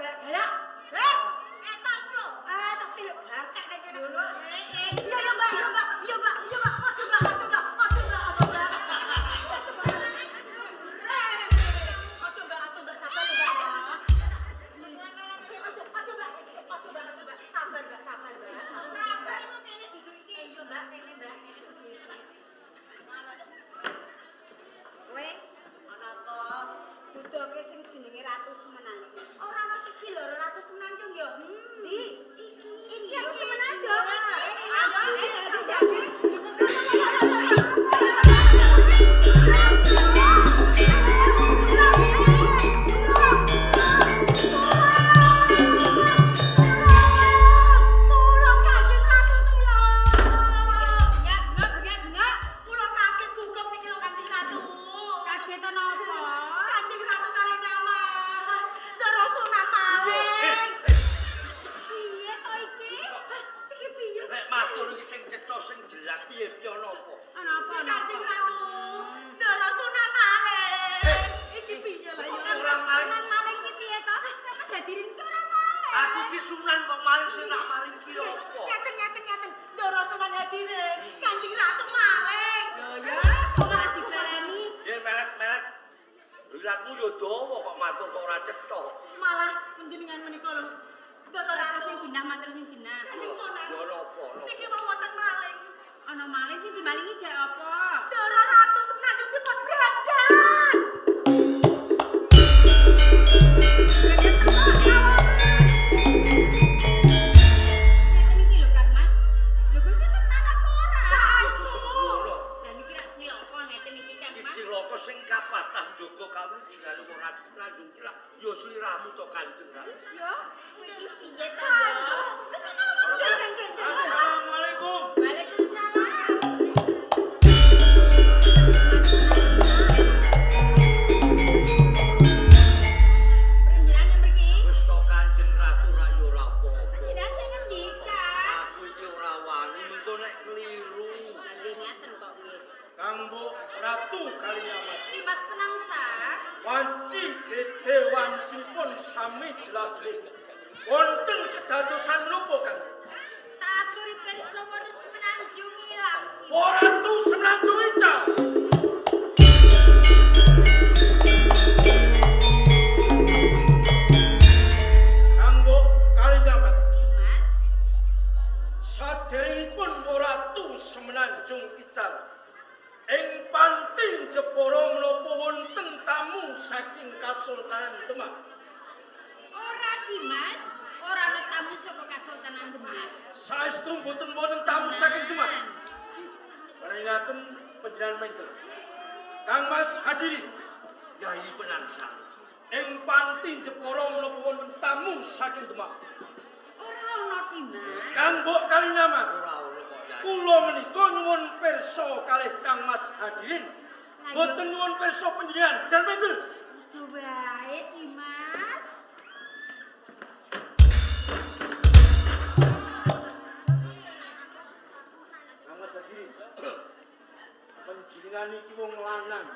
galak-galak. Eh, Eta iku lho. Ah, cah cilik bangkek nek kene. Lho, eh. Iya ya, Mbak, iya, Mbak. Iya, Mbak. Iya, Mbak. Aja, Mbak, aja, Mbak. Aja, Mbak, aja, Mbak. Aja, Mbak. Eh, aja, Mbak, aja, Mbak. Sabar, Mbak, ya. Aja, aja, Mbak. Aja, Mbak, aja, Mbak. Sabar, Mbak, sabar, Mbak. Sabar kok kene duduk iki. Iya, Mbak, kene, Mbak, kene duduk iki. Kowe Ana apa? Dudoke sing jenenge Ratu Semenanjung. Ora ana siji loro Ratu Semenanjung ya. Ndi? Iki. Iki Ya iki. Semenanjung. Iki. Ayo, ayo, ayo. Tulung Kanjeng Ratu, tulung. Ya, enggak, enggak, enggak. Kula kaget gugup niki lho Kanjeng Ratu. Kaget ana apa? Kanjeng Ratu kali nyaman. Ndara Sunan maling. Piye to iki? Iki piye? Nek matur iki sing cetha sing jelas piye-piye ana apa? Ana apa? Cek Ana Kanjeng apa? Ratu. Ndara Sunan maling. Iki piye lah ya? Ora maling. Sunan maling iki piye to? Mas Hadirin ki ora maling. Aku iki sunan kok maling sing tak maling ki apa? Ngeten ngeten ngeten. Ndara Sunan hadirin. Kanjeng Ratu maling. Lho ya, kok malah dibaleni? Ya meret-meret. Rilatmu yo dawa kok matur kok ora cetha. Malah panjenengan menika lho. Ndara Matur Ratu. sing genah, matur sing genah. Kanjeng Sunan. Yo ana apa? Ana apa? Niki wong wonten maling. Ana maling sing dimalingi gak apa? Ndara Ratu Semenanjung dipun branjan. Branjan sapa? Ngeten iki lho Kang Mas. Lho kowe iki tenan apa ora? Saestu. Ngono. Lah niki rak cilaka ngeten iki Kang Iki Mas. cilaka sing kapatah njaga kawrujan ora Semenanjung ki lak yo sliramu to Kanjeng Ratu. Yo, kowe iki piye to? Saestu. Wis ngono lho. Nggih nggih nggih. Assalamualaikum. Waalaikumsalam. Mas Penangsang. Prenjenengan mriki? Wis to Kanjeng Ratu rak yo ora apa-apa. Panjenengan sing ngendika. Aku iki ora wani mengko nek keliru. Lah nggih ngaten kok nggih. Kang Mbok Ratu Kalinyamat. Iki Mas Penangsang. Wanci dede wancipun sami jelas-jelas. Wonten kedadosan menapa Kang? Tak aturi pirsa wonten Semenanjung ilang. Oh, Ratu Semenanjung ical. Kang Mbok Kalinyamat. Mas, Saderengipun Ratu Semenanjung ical. Ing panti Jepara menapa wonten tamu saking Kasultanan Demak? Ora Dimas, ora ana tamu saka Kasultanan Demak. Saestu mboten wonten tamu saking Demak. Paringaken panjenengan mengkel. Kang Mas hadirin, Yai Penangsang. ing panti Jepara menapa wonten tamu saking Demak? Ora ana Dimas. Kang Mbok Kalinyaman, Ora ono kok Yai. kula menika nyuwun pirsa kalih Kang Mas hadirin. Mboten nyuwun pirsa panjenengan. Dan mengkel. Lho wae Dimas. Kang Mas hadirin, panjenengan iki wong lanang.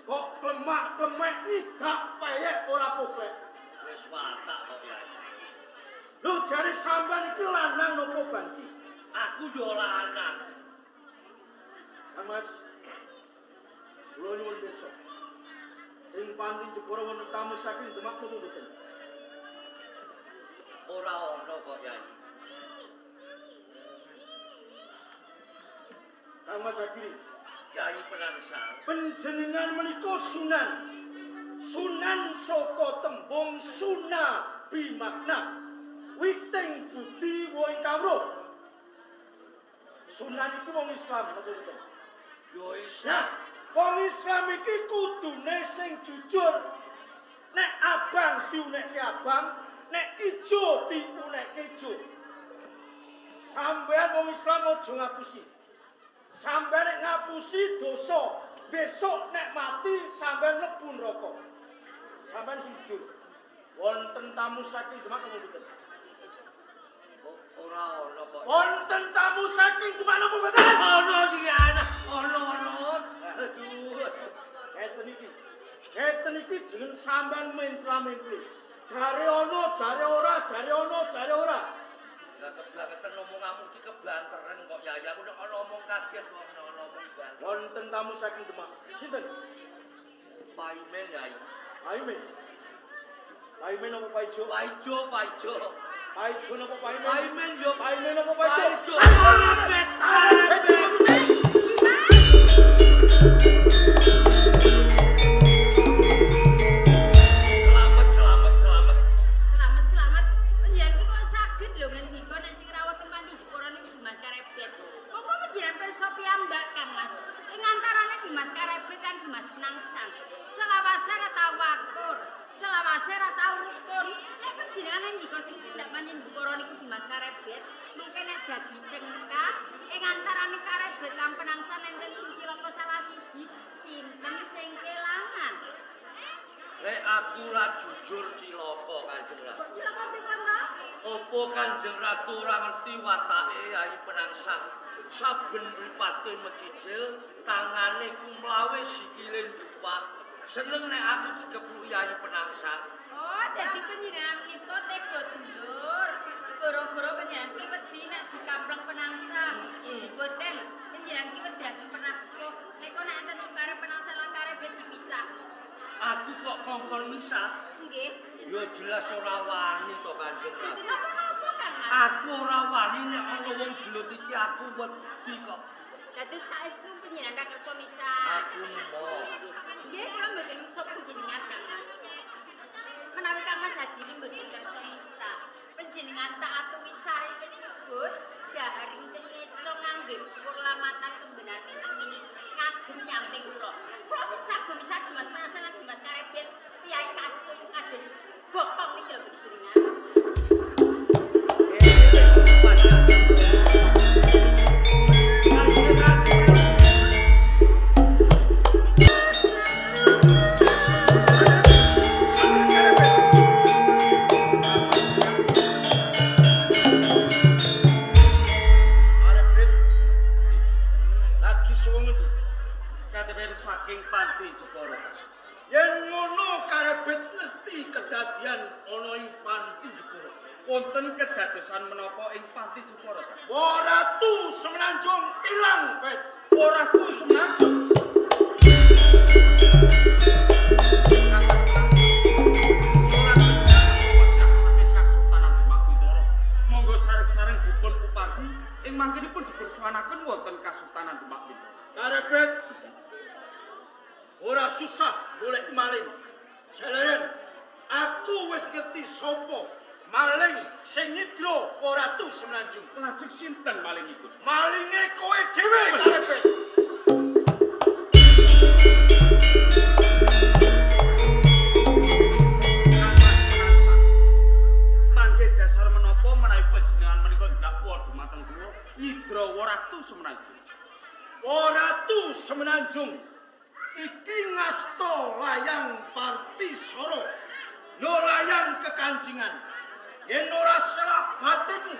Kok klemak-klemek iki gak peyek ora poklek. Wis watak kok Yai. Lho jare sampean iki lanang napa banci? Aku yo lanang. Kang Mas, kula nyuwun pirsa. Ing panti Jepara wonten tamu saking Demak napa mboten? Ora ono kok Yai. Kang Mas hadirin, Yai Penangsang. panjenengan menika Sunan. Sunan saka tembung Suna bimakna. Witing budi woing kawruh. Sunan iku wong Islam napa mboten? Yo isih. Nah, wong Islam iki kudune sing jujur. Nek abang diunekke abang, nek ijo diunekke ijo. Sampeyan wong Islam aja ngapusi. Sampeyan nek ngapusi dosa, besok nek mati sampeyan mlebu neraka. Sampeyan sing jujur. Wonten tamu saking Demak napa mboten? Ora ono kok. Wonten tamu saking Demak napa mboten? Ono sing ana, ono ono. Aduh. Ngeten iki. Ngeten iki jeneng sampean mencla-mencli. Jare ana, jare ora, jare ana, jare ora. Lah kebangetan omonganmu ki kebanteren kok Yai. Aku nek ana omong kaget kok nek ana omong banter. Wonten tamu saking Demak. Sinten? Paimen Yai. Paimen. Paimen apa Paijo? Paijo, Paijo. Paijo napa Paimen? Paimen yo. Paimen apa Paijo? Paijo. Karebet, karebet. Selamat, selamat, selamat. Selamat, selamat. Panjenengan ki kok saged lho ngendika nek sing rawuh teng panti Jepara niku Dimas Karebet. Monggo panjenengan pirsa piyambak, Kang Mas. Ing antarane Dimas Karebet kan Dimas Penangsang. Selawase ora tau akur, selawase ora tau rukun. Nek panjenengan ngendika sing tindak panti Jepara niku Dimas Karebet, mungkin nek dadi cengkah ing antarane Karebet lan Penangsang enten sing cilaka salah siji, sinten sing kelangan? Nek aku ora jujur cilaka Kanjeng Ratu. Kok cilaka pripun to? Apa Kanjeng Ratu ora ngerti watake Yai Penangsang? Saben mripate mecicil, tangane kumlawe sikile ndupak. Seneng nek aku dikepruki Yai Penangsang. Oh, dadi panjenengan menika tega dulur. Gara-gara panjenengan ki wedi nek dikampleng Penangsang. Mboten, panjenengan ki wedi asing pernah sepuh. Nek nek enten tukare Penangsang lan Karebet dipisah. Aku kok kongkon misah? Nggih. Ya jelas ora wani to Kanjeng Dadi Ratu. napa-napa kan, Mas? Aku ora wani nek ana wong gelut iki aku wedi kok. Dadi saestu panjenengan tak kersa misah. Aku emoh. Nggih, kula mboten meksa panjenengan, Kang Mas. Menawi Kang Mas hadirin mboten kersa misah. Panjenengan tak aturi sare kenyebut dahar ing kengeco ngangge bukur lamatan kembenan mini ngagem nyamping kula. Kula sing sago misah Dimas Penangsang lan Dimas Karebet priyayi kakung kados bokong niki lho panjenengan. Kanjeng Ratu. Karebet. Lagi suwung endi? KTP saking panti Jepara. Yen ngono Karebet ngerti kedadian ana ing panti Jepara. Wonten kedadosan menapa ing panti Jepara? Ratu Semenanjung ilang, Bet. Ratu Semenanjung. Kang Mas Penangsang, kula lan panjenengan wegah saking Kasultanan Demak Bintara. Monggo sareng-sareng dipun upardi ing mangkenipun dipun suwanaken wonten Kasultanan Demak Bintara. Karebet. Ora susah golek maling. Jalaran aku wis ngerti sapa maling sing nyidra Ratu Semenanjung. Lajeng sinten malingipun? Malinge kowe dhewe, Karebet. Kang Mas Penangsang, mangke dasar menapa menawi panjenengan menika ndakwa dumateng kula nyidra Ratu Semenanjung? Ratu Semenanjung iki ngasta layang Partisara, yo layang kekancingan. Yen ora selak batinmu,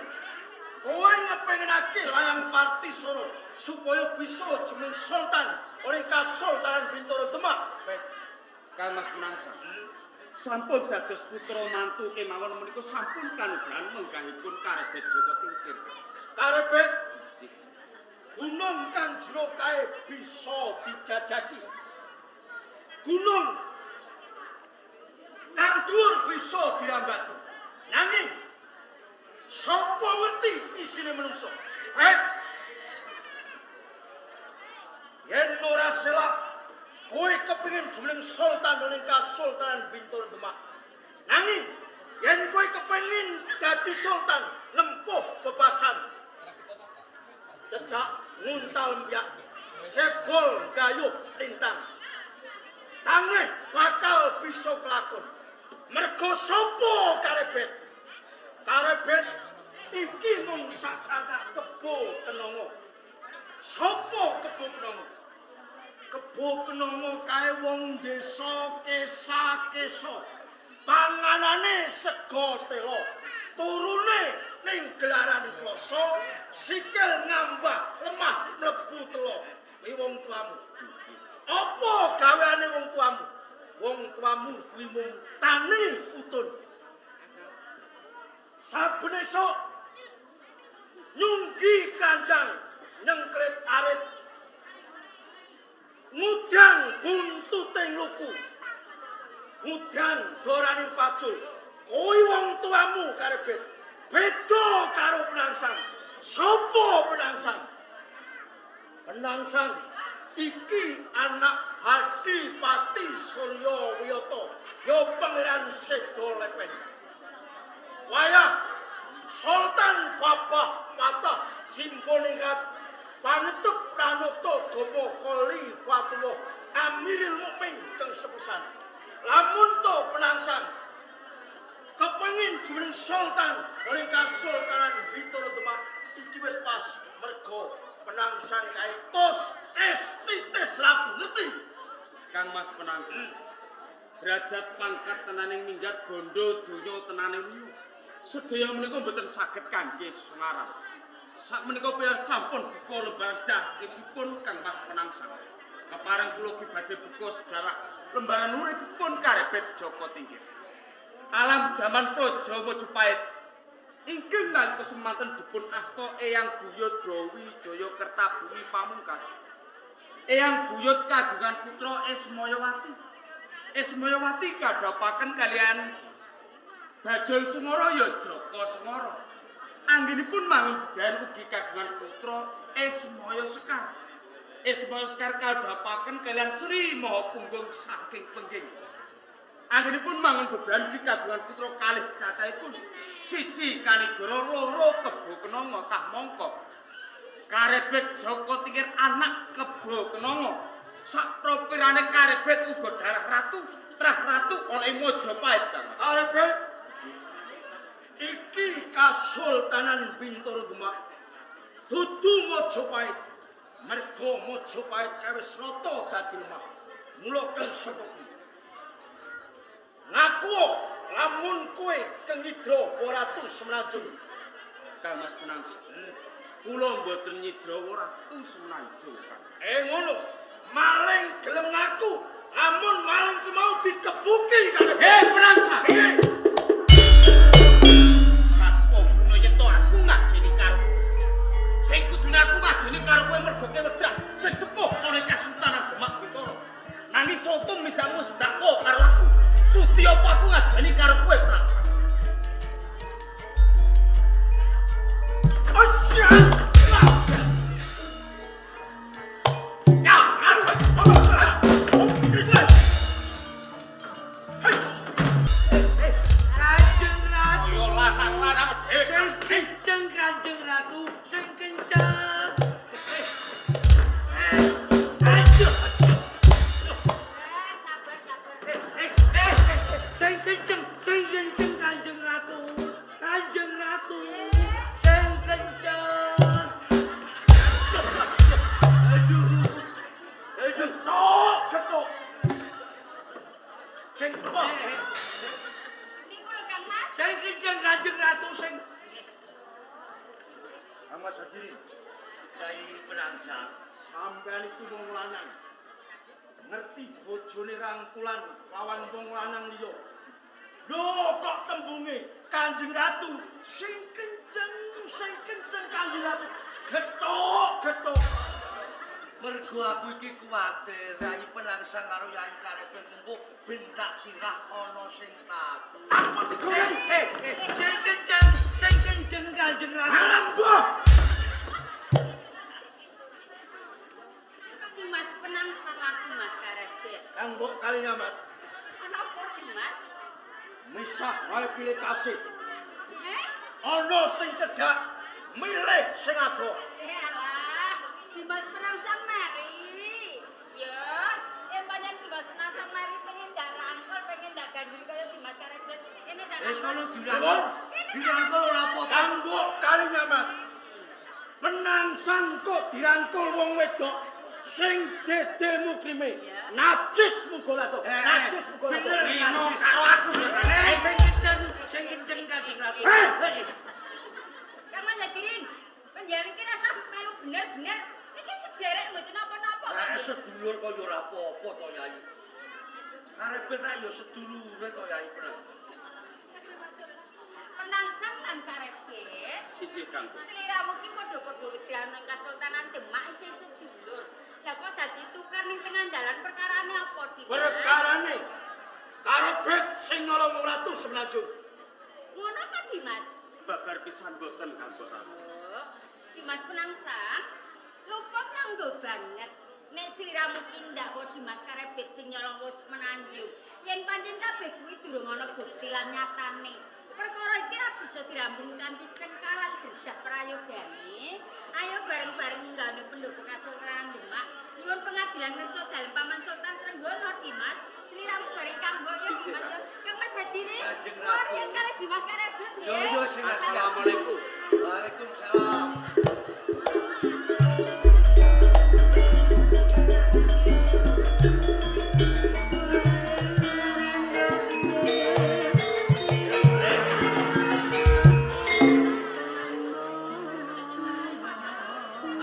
kowe ngepengenake layang Partisara supaya bisa jeneng sultan ora Kasultanan Bintara Demak. Bet. Kang Mas Penangsang, sampun dados putra mantu kemawon menika sampun kanugrahan menggahipun Karebet Joko Tingkir. Karebet, gunung kang jero kae bisa dijajaki. Gunung kang dhuwur bisa dirambati. Nanging sapa ngerti isine menungso? Bet. Yen ora selak kowe kepengin jumeneng sultan ning Kasultanan Bintara Demak. Nanging yen kowe kepengin dadi sultan nempuh bebasan. Cecak nguntal mbyak, segol gayuh lintang. Tangeh bakal bisa kelakon. Mergo sapa Karebet? Karebet iki mung sak anak kebo kenongo. Sapa kebo kenongo? Kebo kenongo kae wong desa kesa-kesa. Panganane sego telo. Turune ning gelaran kloso, sikil ngambah lemah mlebu telo. Kuwi wong tuamu. Apa gaweane wong tuamu? Wong tuamu kuwi mung tani utun. Saben esuk nyunggi kranjang nyengklit arit ngudang buntuting luku ngudang doraning pacul. Kowe wong tuamu Karebet beda karo Penangsang. Sopo Penangsang? Penangsang iki anak Adipati Surya Wiyata, ya Pangeran Seda Lepen. Wayah Sultan Babah Patah Jimponingrat panetep pranata agama Khalifatullah Amirul Mukmin kang sepisan. Lamun to Penangsang kepengin jumeneng sultan ing Kasultanan Bintoro Demak iki wis pas mergo Penangsang kae tos tes titis ratu ngerti. Kang Mas Penangsang. Derajat pangkat tenaning minggat bondo donya tenaning wiyu. Sedaya menika mboten saged kangge sesengaran. Sakmenika piyar sampun buka lembaran jahipun Kang Mas Penangsang. Kepareng kula ugi badhe buka sejarah lembaran uripipun Karebet Joko Tingkir. Alam jaman Praja Majapahit ingkang nalika semanten dipun asta Eyang Buyut Brawijaya Kertabumi Pamungkas. Eyang Buyut kagungan putra Ismayawati. Ismayawati kadhapaken kalian Bajul Sengara ya Jaka Sengara. Anggenipun mangun budayan ugi kagungan putra Ismaya Sekar. Ismaya Sekar kadhapaken kalian Sri Maha Punggung saking Pengging. Anggenipun mangun bebrayan ugi kagungan putra kalih cacahipun. Siji Kanigara, loro Kebo Kenanga tah mangka. Karebet Joko Tingkir anak Kebo Kenanga. Sakpropirane Karebet uga darah ratu, trah ratu ana ing Majapahit Kang Mas. Karebet iki Kasultanan Bintoro Demak dudu Majapahit. Mergo Majapahit kae wis rata dadi lemah. Mula kang sapa kuwi? Ngaku lamun kowe keng nyidra Ratu Semenanjung. Kang Mas Penangsang. Kula mboten nyidra Ratu Semenanjung, Kang. Ngono, maling gelem ngaku lamun maling ki mau dikebuki Karebet. Hei Penangsang. Piye? Apa guna yen to aku ngajeni karo kowe? Sing kudune aku ngajeni karo kowe mergo kewedrah sing sepuh oleh Kasultanan Demak Bintoro. Nanging soto mintamu sedako karo aku. Sudi apa aku ngajeni karo kowe Penangsang? Asyik. Kanjeng Ratu. Kaya lanang-lanang dhewe. Sing kenceng Kanjeng Ratu, sing kenceng. Aduh. Sabar, sabar. Sing kenceng, sing kenceng Kanjeng Ratu. Kanjeng Ratu. Sing kenceng. Aduh. Aduh, Tok ketok. Sing Niku lho Kang Mas. sing kenceng Kanjeng Ratu sing Kang Mas Hadirin, Kyai Penangsang. sampean iku wong lanang. Ngerti bojone rangkulan lawan wong lanang liya. Lho kok tembunge Kanjeng Ratu sing kenceng Kanjeng Ratu. Getok, getok. Mergo aku iki kuwatir Kyai Penangsang karo Yai Karebet mengko bentak sirah ana sing tatu. Apa digoreng? Sing kenceng Kanjeng Ratu. Alam buah. Dimas Penangsang aku Mas Karebet. Kang mbok kali nyamat. Ana apa Dimas? Misah wae pilih kasih. Heh? Ana sing cedhak, milih sing adoh. Alah, Dimas Penangsang mari. Ya, yen pancen Dimas Penangsang mari pengen ndak rangkul, pengen ndak gandul kaya Dimas Karebet. Ini ndak Wis rangkul. kono dirangkul. Dirangkul ora apa-apa. Kang mbok kali nyamat. Penangsang kok dirangkul wong wedok sing dede mukrime. Najis mugolato. Najis mugolato. Bener. Rino karo aku berarti. Sing kenceng, sing kenceng Kanjeng Ratu. Hei! Kang Mas Hadirin, panjenengan iki rasah melu bener-bener. Niki sederek mboten napa-napa. Lah sedulur kaya ora apa-apa to Yai. Karebet rak ya sedulure to Yai Penangsang. Penangsang lan Karebet. Inggih Kang. Sliramu ki padha-padha wedrah nang Kasultanan Demak isih sedulur. Lah kok dadi tukar ning tengah dalan perkarane apa, Dimas? Perkarane Karebet sing nyolong Ratu Semenanjung. Ngono ta, Dimas? Babar pisan boten Kang Ratu. Oh, Dimas Penangsang, luput nganggo banget. Nek sliramu ki ndakwa Dimas Karebet sing nyolong wis Semenanjung. Yen pancen kabeh kuwi durung ana bukti lan nyatane. Perkara iki ora bisa dirampung kanthi cengkalan gerdah prayogane. Ayo bareng-bareng ninggane pendopo Kasultanan Demak. Nyuwun pengadilan ngersa dalem Paman Sultan Trenggono, Dimas. Sliramu bareng Kang Mbok ya, Dimas ya. Kang Mas hadire. Kanjeng Ratu. Yen kalih Dimas Karebet nggih. Yo yo sing Assalamualaikum. Waalaikumsalam.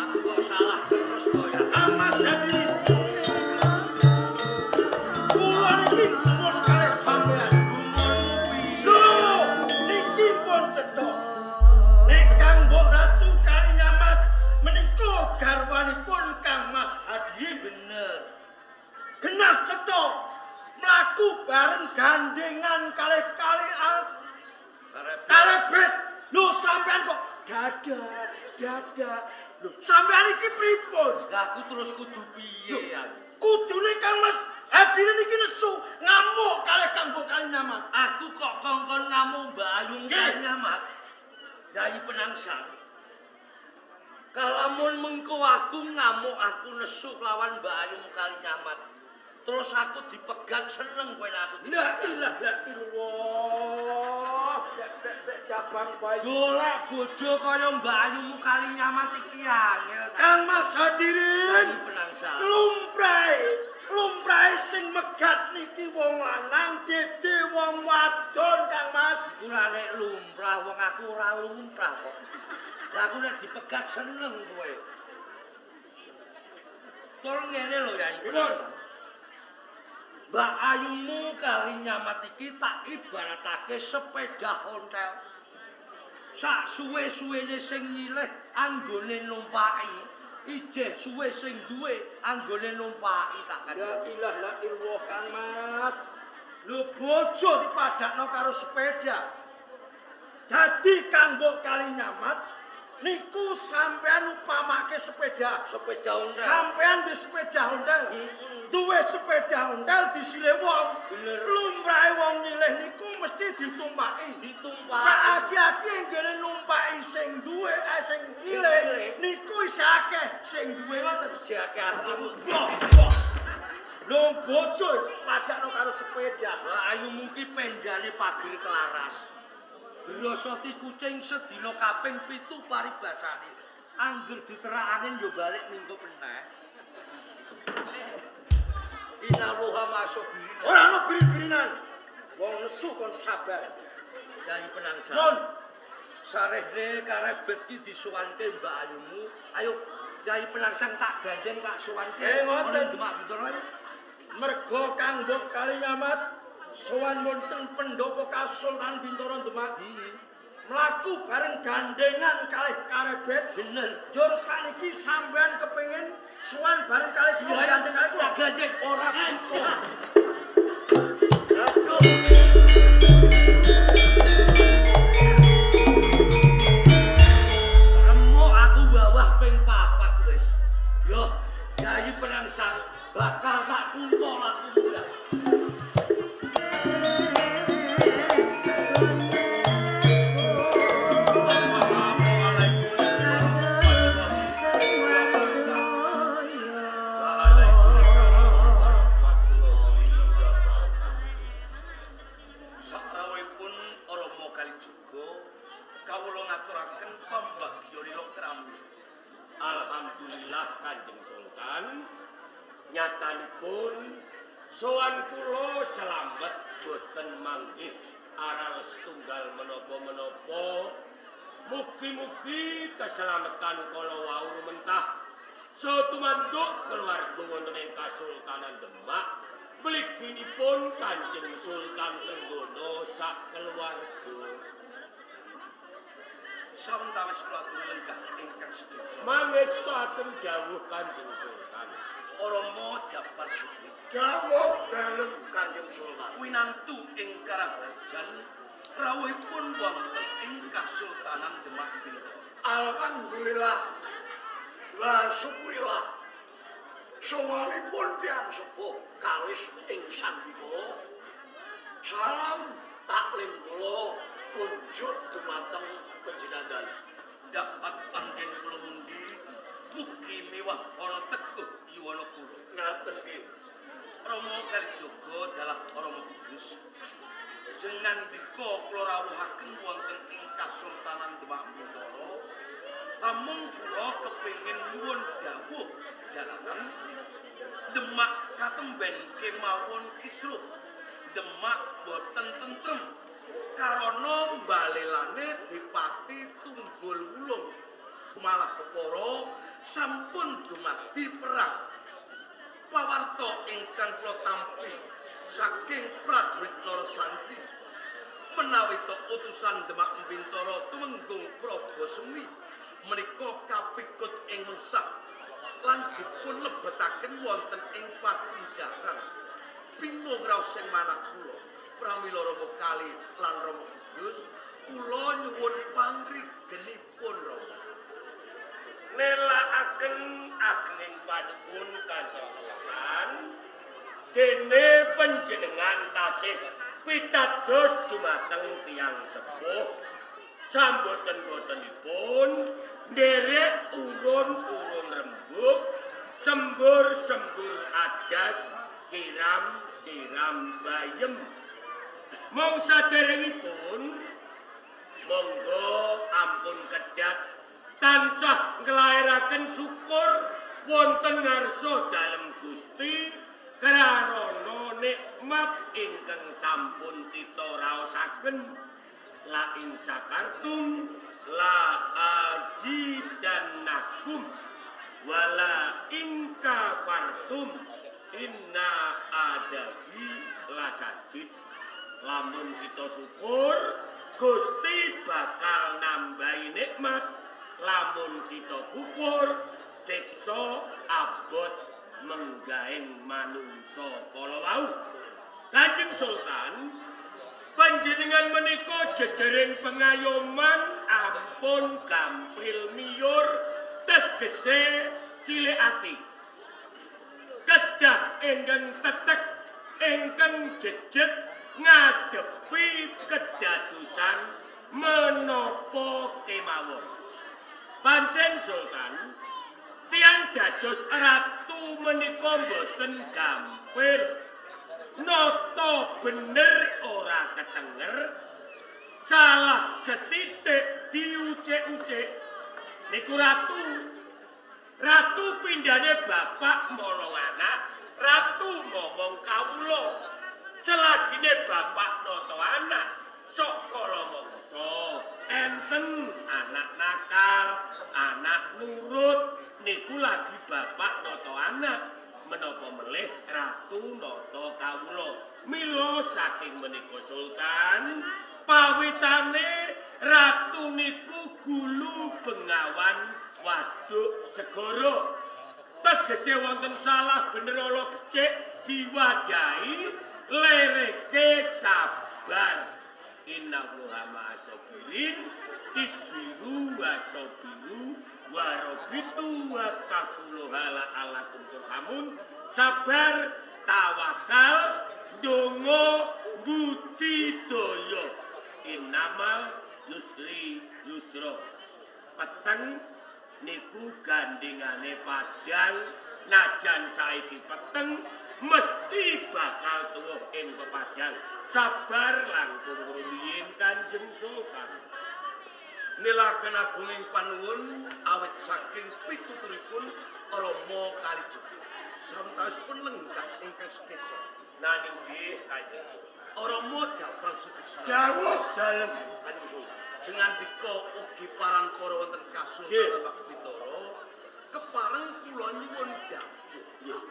Aku kok salah terus to ya. Kang Mas Hadirin. Kula niki gumun kalih sampean. Lho, niki pun cetha. Nek Kang Mbok Ratu Kalinyamat menika garwanipun Kang Mas Hadirin. Bener. Genah cetha mlaku bareng gandengan kalih kali Karebet. Karebet. Lho sampean kok dada dada. Lho sampean iki pripun? Lah aku terus kudu piye ya? Kudune Kang Mas Hadirin iki nesu ngamuk kalih Kang Mbok Kalinyamat. Aku kok kongkon ngamuk Mbak Ayu Nggih. Kalinyamat. Yayi Penangsang. Kalamun mengko aku ngamuk aku nesu lawan Mbak Ayu Kalinyamat. Terus aku dipegat seneng kowe nek aku La dipegat. ilaha illallah. Bek bek bek cabang bayi. Golek bojo kaya Mbak Ayumu Kalinyamat iki angel. Kang Mas Hadirin. Yayi Penangsang. Lumrahe, lumrahe sing megat niki wong lanang dede wong wadon Kang Mas. Ora nek lumrah wong aku ora lumrah kok. Lah aku nek dipegat seneng kowe. Tur ngene lho Yayi Pripun? Penangsang. Mbak Ayumu Kalinyamat iki tak ibaratake sepeda ontel. Sak suwe-suwene sing nyilih anggone numpaki, ijeh suwe sing duwe anggone numpaki tak La kandhani. ilaha illallah Kang Mas. Lho bojo dipadakno karo sepeda. Dadi Kang Mbok Kalinyamat niku sampean upamake sepeda. Sepeda ontel. Sampean di sepeda ontel. Duwe sepeda ontel disile wong. Bener. Lumrahe wong nyilih niku mesti ditumpaki. Ditumpaki. Saaki-aki anggone numpaki sing duwe, sing nyilih nyilih. niku isih akeh sing duwe ngoten. Ijeh akeh aku. Wah, wah. Lho bojo padakno karo sepeda. Lah ayumu ki penjane pager kelaras. Brosoti kucing sedina kaping 7 paribasane. Angger diterak angin yo balik ningko peneh. Inaluha masobirin. Ora ono birin-birinan. Wong nesu kon sabar. Yayi Penangsang. Nun, Sarehne karebet ki disuwanke Mbak Ayumu. Ayo Yayi Penangsang tak gandeng tak suwanke. Ngoten. Ana Demak Bintoro ayo. Mergo Kang Mbok Kalinyamat sowan wonten pendopo Kasultan Bintoro Demak. Mlaku bareng gandengan kalih karebet. Bener. Jur sakniki sampean kepengin sowan bareng kalih kula Iya, gandeng kalih kula. tak gandeng ora butuh. Aduh. Remuk aku bawah ping 4 wis. Yo, Yayi Penangsang bakal tak kumpul aku munggah. Assalamualaikum Sakrawuhipun Rama Kalijaga kawula ngaturaken pambagya lila krami. Alhamdulillah Kanjeng Sultan nyatanipun sowan kula selamet boten manggih aral setunggal menapa-menapa. Mugi-mugi keselamatan kala wau rumentah satumanduk keluarga wonten ing Kasultanan Demak mliginipun Kanjeng Sultan Trenggono sak keluarga. Sawentawis kula aturi lenggah ingkang sekeca. Mangestoaken dawuh Kanjeng Sultan. Rama Japar Sugih. Dawuh dalem Kanjeng Sultan. Winantu ing karaharjan rawuhipun wonten ing Kasultanan Demak Bintoro. Alhamdulillah wa syukurillah. Sowanipun tiyang sepuh kalis ing sambikala. Salam taklim kula kunjuk dumateng panjenengan. Dapat panggen kula mundi mugi miwah ana teguh yuwana kula. Ngaten nggih. Rama Kalijaga dalah Rama Kudus. Jengandika kula rawuhaken wonten ing Kasultanan Demak Bintoro. Amung kula kepengin nyuwun dawuh jalanan Demak katemben kemawon kisruh. Demak boten tentrem karana balelane Dipati Tunggul Wulung malah kepara sampun dumadi perang. Pawarta ingkang kula tampi saking prajurit Narasanti menawi to utusan Demak Bintara tumenggung Prabasemi menika kapikut ing mengsah lan dipun lebetaken wonten ing pakunjaran. Bingung raos sing manah kula pramila Rama Kali lan Rama Kudus kula nyuwun pangrigenipun Rama. Nelakaken agenging panuwun Kanjeng Sultan. Dene panjenengan tasih pitados dumateng tiyang sepuh. Samboten-botenipun nderek urun-urun rembug, sembur-sembur adas, siram-siram bayem. Mong saderengipun monggo ampun kedap tansah nglairaken syukur wonten ngarsa dalem Gusti krarana nikmat ingkang sampun kita raosaken. La in syakartum la azidannakum wala in kafartum inna adabi lasadid. Lamun kita syukur Gusti bakal nambahi nikmat, lamun kita kufur siksa abot menggaeng manungsa kala wau. Kanjeng Sultan, panjenengan menika jejering pengayoman ampun gampil miyur tegese cilik ati. Kedah ingkang tetek ingkang jejet ngadepi kedadosan menapa kemawon. Pancen Sultan, tiyang dados ratu menika mboten gampil. Nata bener ora ketenger, salah setitik diucek-ucek. Niku ratu. Ratu pindhane bapak momong anak, ratu momong kawula. Selagine bapak nata anak, sok kala mangsa enten anak nakal, anak nurut, niku lagi bapak nata anak. Menapa melih ratu nata kawula. Mila saking menika Sultan, pawitane ratu niku gulu bengawan waduk segara. Tegese wonten salah bener ala becik diwadahi lereke sabar. Innallaha ma'asabirin isbiru wasabiru warobitu wa taquluha la'allakum turhamun. Sabar, tawakal, donga, budidaya. Innamal yusri yusra. Peteng niku gandengane padang, najan saiki peteng mesti bakal tuwuh ing pepadang. Sabar langkung rumiyin Kanjeng Sultan. Nilaken agunging panuwun awit saking pituturipun Rama Kalijaga. Sawetawisipun lenggah ingkang sekeca. Nanging nggih Kanjeng Sultan. Rama Jafar Sudiksa. Dawuh dalem Kanjeng Sultan. Jengandika ugi parangkara wonten Kasultanan Demak Bintoro, kepareng kula nyuwun dawuh. Nggih.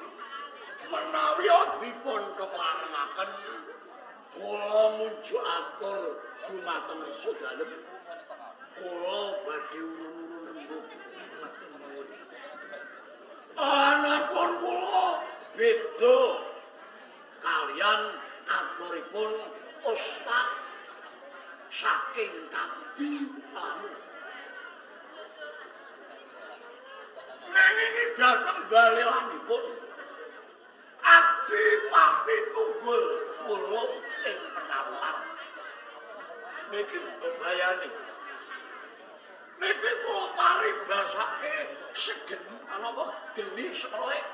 Menawi dipun keparengaken kula mujuk atur dumateng resa dalem. Kula badhe urun-urun rembug. Matur nuwun. Anatur kula beda kalian aturipun ustad saking Kadi Lamu. Nanging dhateng balelanipun Adipati Tunggul Wulung ing Penaruhan. Niki bebayane. Niki kula paribasake segen anapa geni semelek.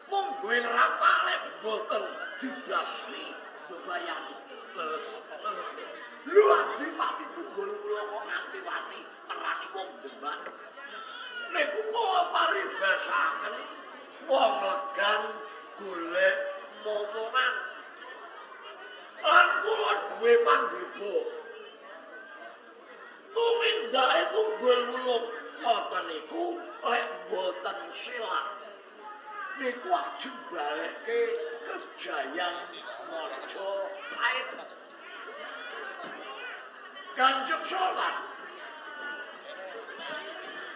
Monggo ing rapale mboten dibasmi bebayane. Leres, leres. Lho Adipati Tunggul Wulung kok nganti wani merani wong Demak. Niku kula paribasaken wong legan golek momongan. Lan kula duwe panggriba. Tumindake Tunggul Wulung ngoten niku lek mboten selak. Niku ajeng balekke kejayan Majapahit. Kanjeng Sultan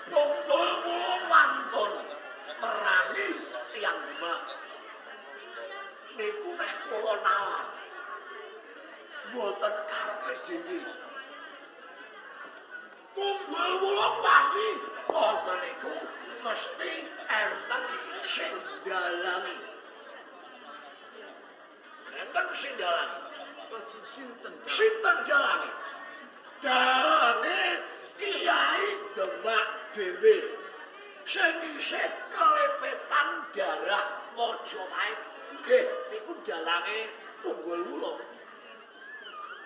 Tunggul Wulung wantun merangi tiyang Demak. Niku nek kula nalar mboten karepe dhewe. Tunggul Wulung wani wonten niku mesti enten sing dalangi. Enten sing dalangi. Lajeng sinten? Sinten dalange? Dalange Kiai Demak dhewe. Sing isih kelepetan darah Majapahit. Nggih, niku dalange Tunggul Wulung.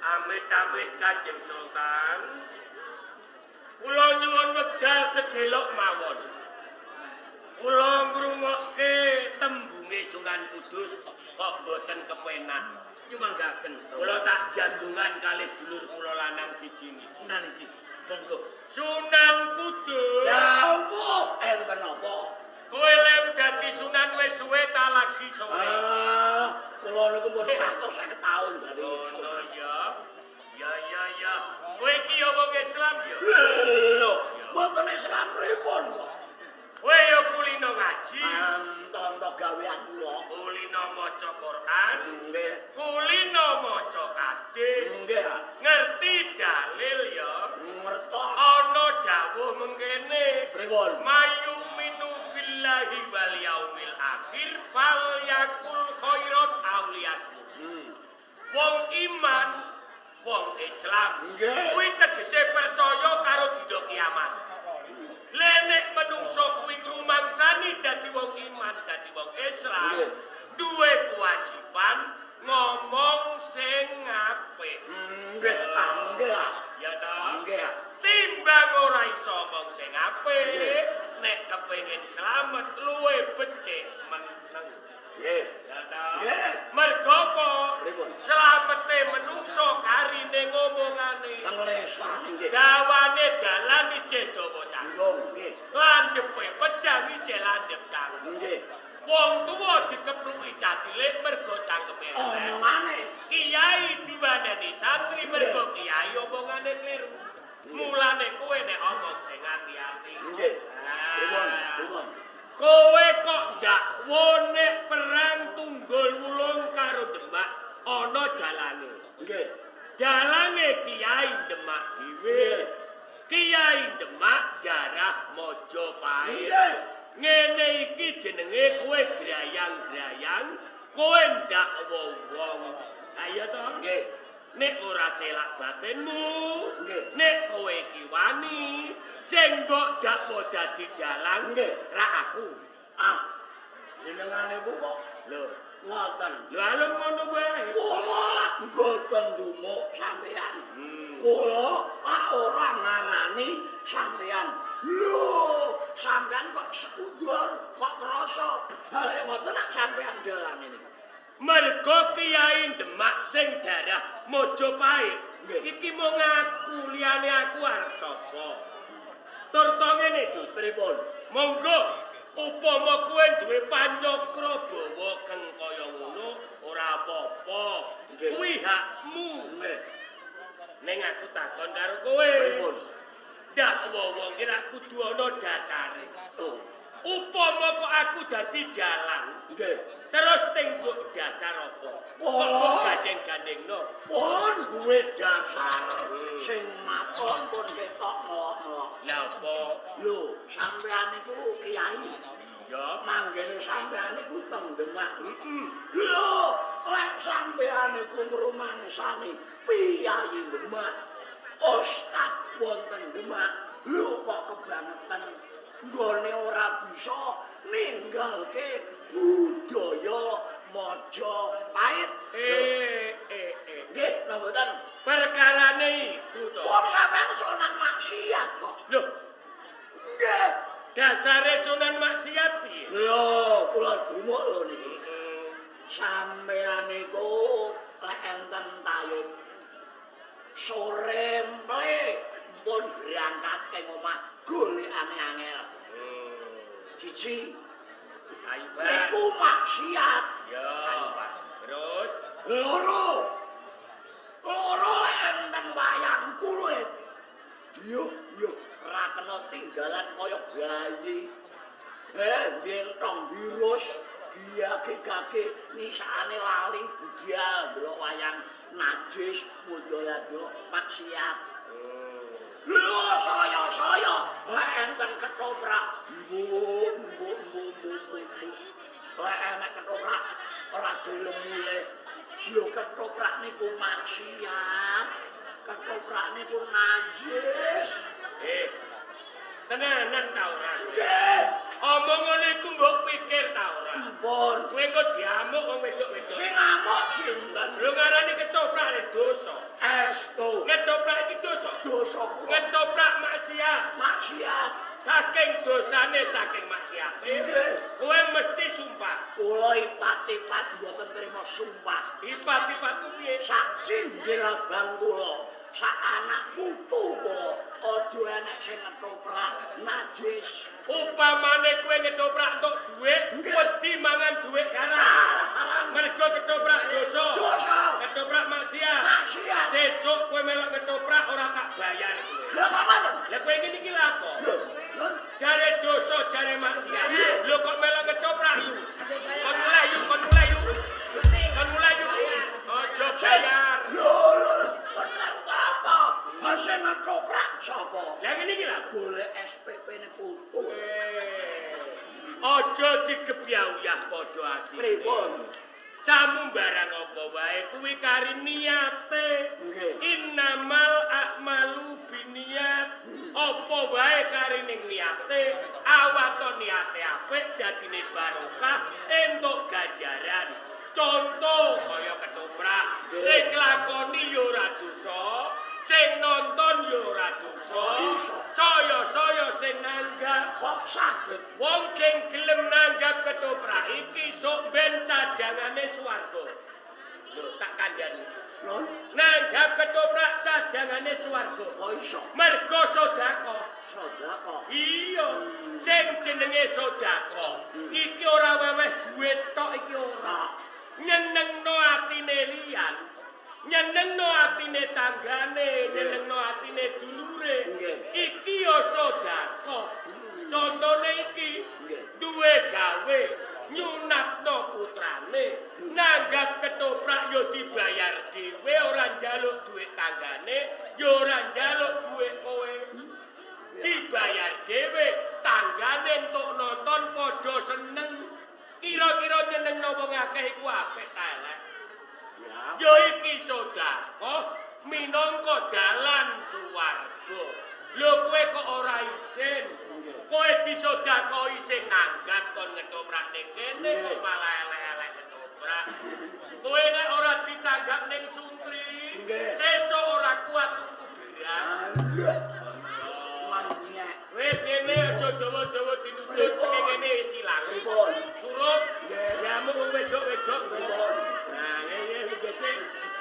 Amit-amit Kanjeng Sultan. Kula nyuwun wekdal sedelok mawon. Kula ngrungokke tembunge Sunan Kudus kok mboten kepenak. Nyumanggaken. Kula tak jagongan kalih dulur kula lanang siji niki. Menan iki. Monggo. Sunan Kudus. Dawuh enten apa? Kowe lem dadi sunan wis suwe ta lagi suwe? Ah, kula niku pun 150 taun dadi Ngono sultan. ya. Ya ya ya. Kowe iki ya wong Islam ya. Lho, mboten Islam pripun kok? Kowe ya kulino ngaji, Anton gawean kula. kulino maca Quran, Nggih, kulino maca hadis. nggih. Ngerti dalil ya. Ngertos. Ana dawuh mengkene. Pripun? Mayu minu billahi wal yaumil akhir fal yakul khairat aw liyasmut. Wong iman, wong Islam Nggih. kuwi tegese percaya karo dina kiamat. Lha nek menungso kuwi ngrumangsani dadi wong iman, dadi wong Islam, Nggih. duwe kewajiban ngomong sing apik. Nggih, ah, nggih. ah. Ya toh? Nggih. ah. Timbang ora iso omong sing apik, nek kepengin slamet luwe becik meneng. Nggih. Ya toh? Nggih. Mergo apa? Pripun? Slamete menungso karine ngomongane. Teng lesane nggih. Dawane dalan ijeh dawa cangkem. Nggih. Landhepe pedang ijeh landhep cangkem. Nggih. Wong tuwa dikepruki cah cilik mergo cangkeme elek. Omongane. Kiai diwaneni santri mergo kiai omongane kleru. Mulane kowe nek omong sing ati-ati. Nggih. Pripun? Pripun? Kowe kok ndakwa nek perang Tunggul Wulung karo Demak ana dalange. Nggih. Dalange Kiai Demak dhewe. Nggih. Kiai Demak jarah Majapahit. Nggih. Ngene iki jenenge kowe grayang-grayang, kowe ndakwa wong. Ayo to. Nggih. Nek ora selak batinmu, Nggih. nek kowe iki wani, sing mbok dakwa dadi dalang, Nggih. ra aku. Ah. Jenengane ku kok Lho, ngoten. lho alung ngono wae. Kula lak mboten ndumuk sampean. Kula lak ora ngarani sampean. Lho, sampean kok seudon, kok krasa. Balik ngoten nak sampean dalan ini. Mergo Kiai Demak sing darah Majapahit, Nggih. iki mung aku liyane aku arep sapa. Tur to ngene, Dus. Pripun? Monggo upama kowe duwe panyakra bawa keng kaya ngono ora apa-apa. Nggih. Kuwi hakmu. Nggih. Ning aku takon karo kowe. Pripun? Dakwa wong ki lak kudu ana dasare. Oh, Upama kok aku dadi dalang, nggih. terus tenggo dasar apa? Kok Oh. kok gandeng-gandengno? Pun duwe dasar sing maton pun ketok melok-melok. Lah apa? Lho, sampean niku kiai. Ya. Manggene sampean niku teng Demak. Lho, lek sampean niku ngrumangsani piyayi Demak, ustad wonten Demak, lho kok kebangetan nggone ora bisa ninggalke budaya Majapahit. Eh, eh, eh. Nggih, napa mboten? Perkarane iku to. Wong sampean sonan maksiat kok. Loh, Nggih. dasare sunan maksiat piye? Lho, kula dumuk lho niki. Sampean niku lek enten tayub sore mple pun berangkat ke omah golekane angel. Siji, Ayo, niku maksiat. Ya. Terus Loro. Loro lek enten wayang kulit. Yo yo ra kena tinggalan kaya bayi. Eh, ndentong dirus giyake-gake nisane lali budal ndelok wayang najis mudalado maksiat. Lho saya-saya lek enten ketoprak mbuk mbuk mbuk mbuk mbuk. Lek enek ketoprak ora gelem mulih. Lho ketoprak niku maksiat. Ketoprak niku najis. eh tenanan ta ora? Nggih, Omong ngene iku mbok pikir ta ora? ampun. Kowe kok diamuk wong wedok-wedok. Sing ngamuk sinten? Lho ngarani ketoprak le dosa. Estu. Ketoprak iki dosa. Dosa kula Ketoprak maksiat. maksiat. Saking dosane saking maksiate. Nggih. Kowe mesti sumpah. Kula ipat-ipat mboten trima sumpah. Ipat-ipatku piye? Sak cindil abang kula, sak anak putu kula, aja enek sing ngetoprak najis. Upamane kowe ngetoprak entuk dhuwit, Nggih. wedi mangan dhuwit garam. Haram. Mergo ketoprak dosa. Dosa. Ketoprak maksiat. Maksiat. Sesuk kowe melok ketoprak ora tak bayar kowe. Lha kok ngoten? Lah kowe ngene iki lha apa? Lho, lho, Jare dosa, jare maksiat. Lho kok melok ketoprak yu? Kon mulai yu, kon mulai yu. Kon mulai yu. Aja bayar. Lho, lho, lho, kon karo apa? Ha sing ngetoprak sapa? Lah ngene iki lha. Golek SPP-ne putu. Aja digebyah-uyah padha asine. Pripun? Samu barang apa wae kuwi kari niate. Nggih. Innamal a'malu binniyat. Apa wae kari ning niate, awaton niate apik dadine barokah entuk ganjaran. Contoh kaya ketoprak, Nggih. sing nglakoni ya ora dosa, sing nonton ya ora dosa. Kok iso? Saya-saya sing nanggap. Kok saged? Wong sing gelem nanggap ketoprak iki sok ben cadangane swarga. Lho tak kandhani. Lho, Nanggap ketoprak cadangane swarga. kok iso? Mergo sedekah. Sedekah. Iya, sing jenenge sedekah iki ora weweh duit tok iki ora. Nyenengno atine liyan. Nyenengno atine tanggane, nyenengno atine dulure. Nggih. Iki ya sedekah. Contone iki Nggih. duwe gawe nyunatno putrane, nanggap ketoprak ya dibayar dhewe ora njaluk duit tanggane, ya ora njaluk duit kowe. Dibayar dhewe, tanggane entuk nonton padha seneng. Kira-kira nyenengno wong akeh iku apik ta elek? Ya. Ya iki sedekah minangka dalan suwarga. Lho kowe kok ora isin? Kowe disedekahi sing nanggap kon ngetoprak ning kene kok malah elek-elek ketoprak. Kowe nek ora ditanggap ning Suntri, Nggih. sesuk ora kuat tuku beras. Alah. Manyek. Wis ngene aja dawa-dawa dinudut sing ngene wis ilang. Pripun? Surup, Nggih. diamuk wong wedok-wedok. Pripun? Nah, ngene iki biasa.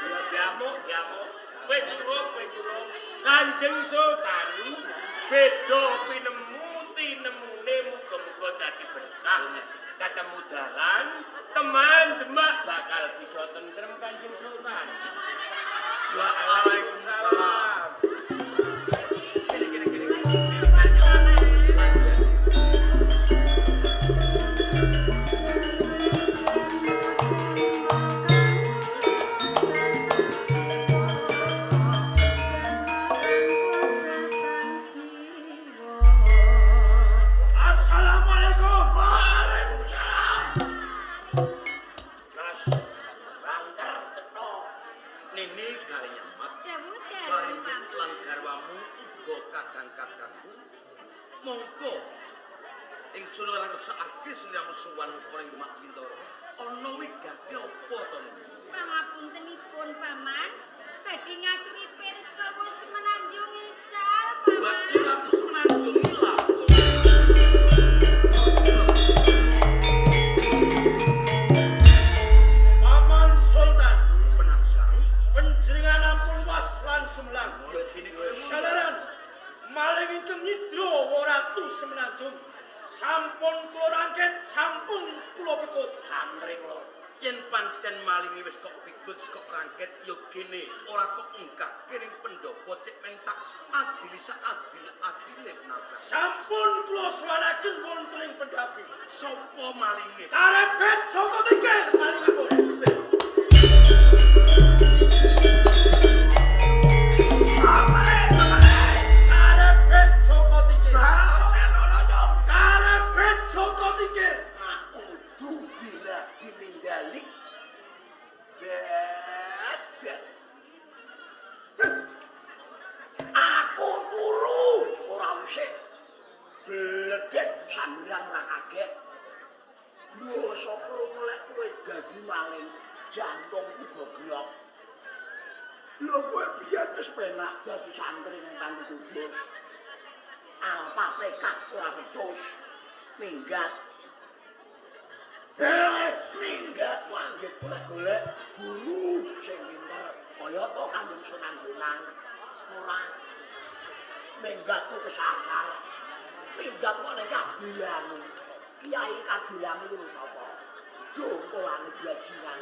Ya diamuk, diamuk. Wis surup, wis surup. Kanjeng Sultan beda pinemu tinemune muga-muga dadi berkah. Ketemu dalan, teman Demak bakal bisa tentrem Kanjeng Sultan. Waalaikumsalam. Gini, gini, gini. Suwun Paman. Assalamualaikum. Waalaikumsalam. Gas Banter tetho. nini garinyamat Dawuh dalem sarimbit Paman. lan garwamu uga kadang-kadangku. Mongko ingsun ora ngersakake sliramu sowan ing Demak Bintara. Ana wigati apa to Nini? Pangapuntenipun Paman, badhe ngaturi pirsa wis menanjung ical Paman. Mbak Ratu Semenanjung ilang. Paman Sultan, Penangsang. panjenengan ampun was lan semelang. Ya dene kowe Jalaran maling ingkang nyidra Ratu Semenanjung. Sampun kula rangket, sampun kula pekut. Santri kula. Yen pancen malingi wis kok pikut kok rangket ya gene ora kok unggahke ning pendopo cek mentak adili saadil-adile penangsang. Sampun kula suwanaken wonten ing pendhapi. Sopo malinge? Karebet Joko Tingkir malingipun. Samare, samare. Karebet Joko Tingkir. Balenono nyong. Karebet Joko Tingkir. A'udzu billahi min dzalik. Bet, bet. Heh. Aku turu ora usik. Bledek sambiran ora kaget. Lho sapa krungu lek kowe dadi maling, jantungku goblok. Lho kowe biyen wis penak dadi santri ning Panti Kudus. Al-Fatihah ora pecus. Minggat. Eh, minggat wanggit golek-golek guru sing pinter kaya to Kanjeng Sunan Bonang. Ora minggatku kesasar. Minggat kok ning kadilanmu. Kiai kadilanmu iku sapa? Dongkolane bajingan,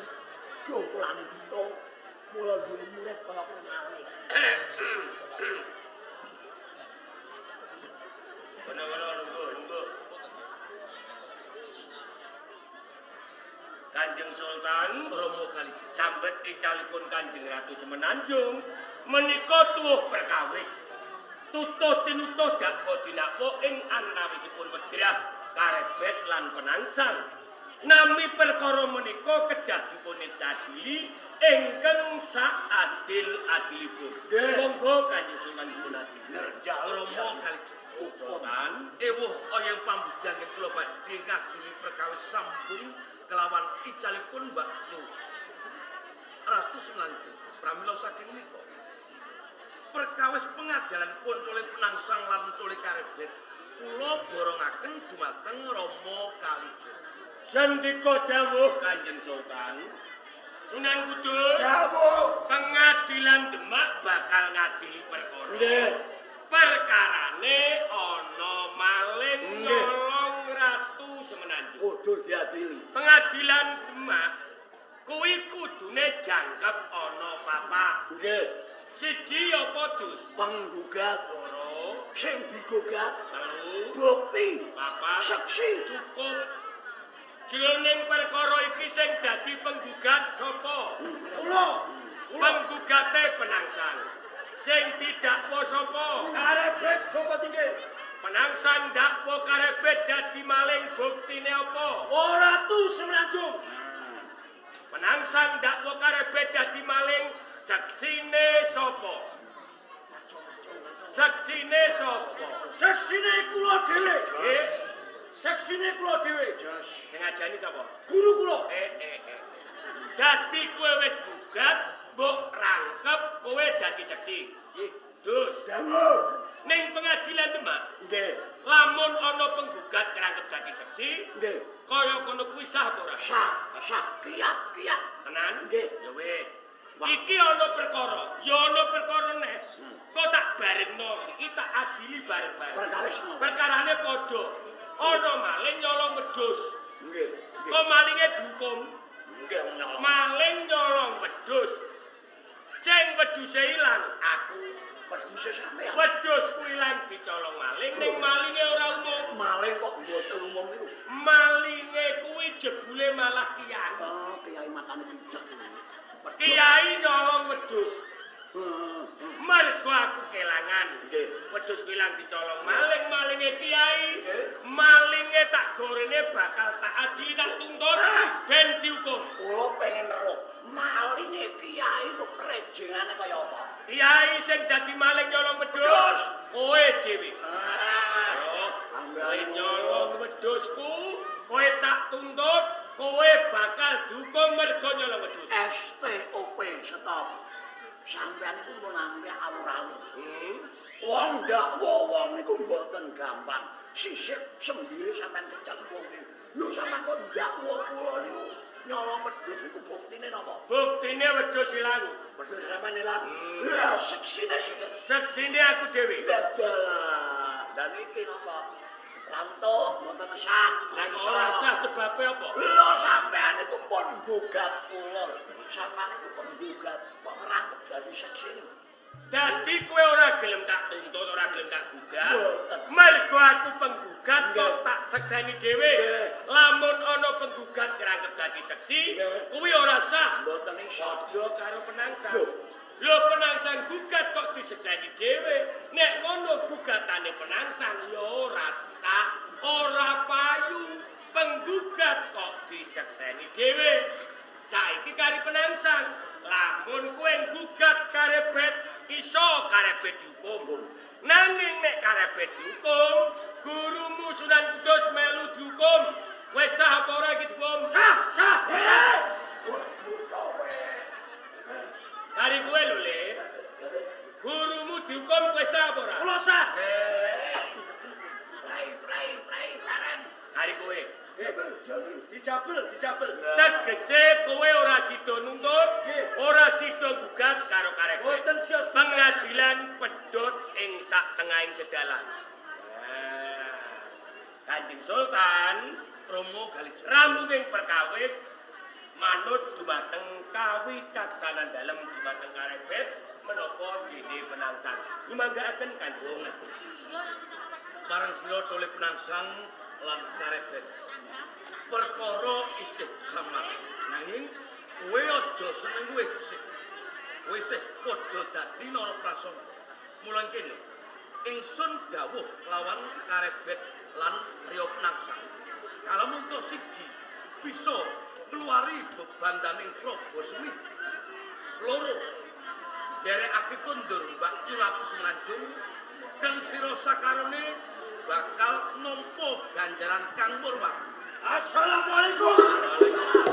dongkolane dito. Mula duwe murid kaya kowe maling. Kono-kono lungguh, lungguh. Kanjeng Sultan Rama Kalijaya. sambet icalipun Kanjeng Ratu Semenanjung menika tuwuh perkawis. Tutuh tinutuh dakwa dinakwa ing antawisipun Wedrah, Karebet lan Penangsang. Nami perkara menika kedah dipun adili ingkang saadil-adilipun. Nggih. Monggo Kanjeng Sultan dipun adili. Rama Kalijaya. Sultan Ewuh oyeng pambudyan ing kula badhe ngadili perkawis sambung kelawan icalipun Mbak Yu. Ratu Semenanjung pramila saking menika. Perkawis pengadilan pun tole Penangsang lan tole Karebet kula borongaken dumateng Rama Kalijaya. Sendika dawuh Kanjeng Sultan. Sunan Kudus, Dawuh. pengadilan Demak bakal ngadili perkara. Nggih. Perkarane ana maling Nggih. nyolong Ratu Semenanjung. Kudu diadili. Pengadilan Demak kuwi kudune jangkep ana papat. Nggih. Siji apa dus? Penggugat Loro, sing digugat telu, bukti papat, seksi cukup. Jroning perkara iki sing dadi penggugat sapa? Kula Penggugate Penangsang. Sing didakwa sapa? Karebet Joko Tingkir. Penangsang dakwa Karebet dadi maling buktine apa? Ratu Semenanjung. Penangsang dakwa Karebet dadi maling seksine sapa? Seksine sapa? Seksine kula dhewe. Eh, Seksine kula dhewe. sing ngajani sapa? Guru kula. Eh. Dadi kowe wis gugat, mbok rangkep kowe dadi seksi. Nggih. Dus, dawuh. ning pengadilan Demak, Nggih. lamun ana penggugat kerangkep dadi seksi, Nggih. kaya kono kuwi sah apa ora? Sah, sah, kiat, kiat. Tenan? Nggih. Ya wis. Iki ana perkara, ya ana perkara neh. Kok tak barengno, iki tak adili bareng-bareng. Perkawis nopo? Perkarane padha. Ana maling nyolong wedhus. Nggih, nggih. Kok malinge dihukum? Nggih nyolong. Maling nyolong wedhus. Sing wedhuse ilang aku. Wedhuse sampean. Wedhusku ilang dicolong maling, ning malinge ora umum. Maling kok mboten umum niku. Malinge kuwi jebule malah kiai. Oh, kiai matane picek. Kiai nyolong wedhus. Heeh. Mergo aku kelangan. Nggih. Wedhus ilang dicolong maling, malinge kiai. Nggih. Malinge tak gorene bakal tak adili tak tuntut ben dihukum. Kula pengen roh. Malinge kiai ku prejengane kaya apa? Kiai sing dadi maling nyolong wedhus, Wedhus. kowe dhewe. Ah, Oh, kowe nyolong wedhusku, kowe tak tuntut, kowe bakal dihukum mergo nyolong wedhus. STOP stop. Sampeyan niku menangke awur-awur. Wong dakwa wong niku mboten gampang. Sisip sembire sampean kecemplung. Lho sampean kok dakwa kula niku nyolong wedhus niku buktine napa? Buktine wedhus ilang. Wedhus sampean ilang. Lah seksine sinten? Seksine aku dhewe. Dalah. Dan iki napa? Rantuk mboten sah. Lah kok ora sah sebabe apa? Lho sampean niku pun gugat kula. Sampean niku pun gugat kok ngerangkep dadi seksi niku. Dadi kowe ora gelem tak tuntut, ora gelem tak gugat. Mboten. Mergo aku penggugat kok Nggih. tak sekseni dhewe. Nggih. Lamun ana penggugat kerangkep dadi seksi, Nggih. kuwi ora sah. Mboten iso. Padha karo penangsang. Lho. Lho penangsang gugat kok disekseni dhewe. Nek ngono gugatane penangsang ya ora sah, ora payu. Penggugat kok disekseni dhewe. Saiki kari penangsang, lamun kowe gugat karebet iso karebet dihukum. Nanging nek karebet dihukum, gurumu Sunan Kudus melu dihukum. Kowe sah apa ora iki dihukum? Sah, sah. Kari kowe lho, Le. Gurumu dihukum kowe sah apa ora? Kula sah. Prei, prei, prei, leren. Kari kowe. Dijabel, dijabel. Tegese kowe ora sida nuntut, Nggih. ora sida gugat karo karebet. Mboten sios. Pengadilan pedhot ing sak tengahing kedalan. Nah, Kanjeng Sultan Romo Galijan. rambuning perkawis manut dumateng kawicaksanan dalem dumateng karebet menapa dene penangsang. Nyumanggaaken Kanjeng. Bareng sira tole penangsang lan karebet. Perkara isih sama. Nanging kowe aja seneng kowe isih. Kowe isih padha dadi naraprasangka. Mula kene ingsun dawuh lawan karebet lan Riya Penangsang. Kalamunto siji bisa ngluwari bebandaning Prabasemi. Loro, nderekake kondur Mbak Ratu Semenanjung kang sira sakarone bakal nampa ganjaran kang murwah. Assalamualaikum.